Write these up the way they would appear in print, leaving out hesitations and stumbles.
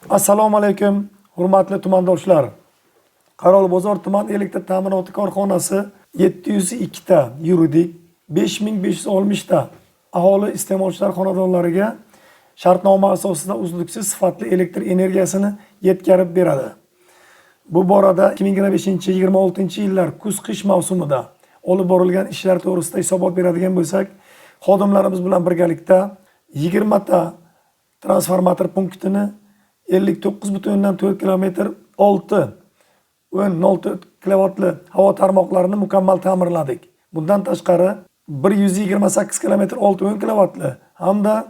Assalomu alaykum, hurmatli tumandoshlar. Qarolbozor tuman elektr ta'minoti korxonasi 702 ta yuridik, 5560 ta aholi iste'molchilar xonadonlariga shartnoma asosida uzluksiz sifatli elektr energiyasini yetkazib beradi. Bu borada 2025-26 yillar kuz-qish mavsumida olib borilgan ishlar to'g'risida hisobot beradigan bo'lsak, xodimlarimiz bilan birgalikda 20 ta transformator punktini 59,4 kilometr 6 10,04 kilovatli havo tarmoqlarini mukammal ta'mirladik. Bundan tashqari 128 kilometr 6 kilovatli hamda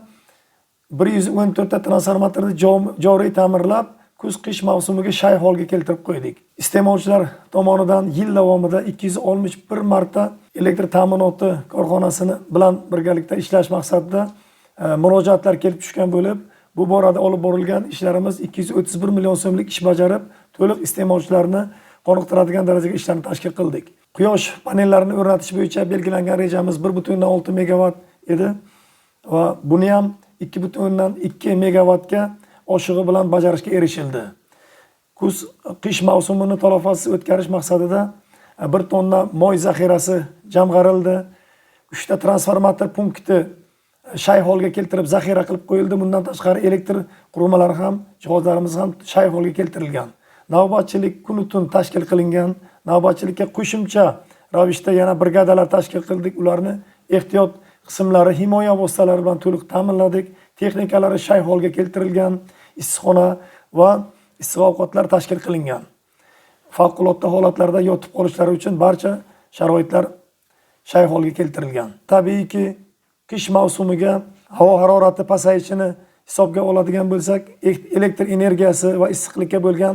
114 ta transformatorni joriy ta'mirlab, kuz-qish mavsumiga shay holga keltirib qo'ydik. Iste'molchilar tomonidan yil davomida 261 marta elektr ta'minoti korxonasini bilan birgalikda ishlash maqsadida murojaatlar kelib tushgan bo'lib, bu borada olib borilgan ishlarimiz 231 million so'mlik ish bajarib, to'liq iste'molchilarni qoniqtiradigan darajaga ishlarni tashkil qildik. Quyosh panellarini o'rnatish bo'yicha belgilangan rejamiz 1,6 megavatt edi va buni ham 2,2 megavatga oshig'i bilan bajarishga erishildi. Kuz qish mavsumini talofatsiz o'tkazish maqsadida 1 tonna moy zaxirasi jamg'arildi. 3 ta transformator punkti shay holga keltirib zaxira qilib qo'yildi. Bundan tashqari elektr qurilmalari ham, jihozlarimiz ham shay holga keltirilgan. Navbatchilik kunu tun tashkil qilingan. Navbatchilikka qo'shimcha ravishda yana brigadalar tashkil qildik. Ularni ehtiyot qismlari, himoya vositalari bilan to'liq ta'minladik. Texnikalari shay holga keltirilgan, issiqxona va issiq ovqatlar tashkil qilingan. Favqulodda holatlarda yotib qolishlari uchun barcha sharoitlar shay holga keltirilgan. Tabiiyki, qish mavsumiga havo harorati pasayishini hisobga oladigan bo'lsak, elektr energiyasi va issiqlikka bo'lgan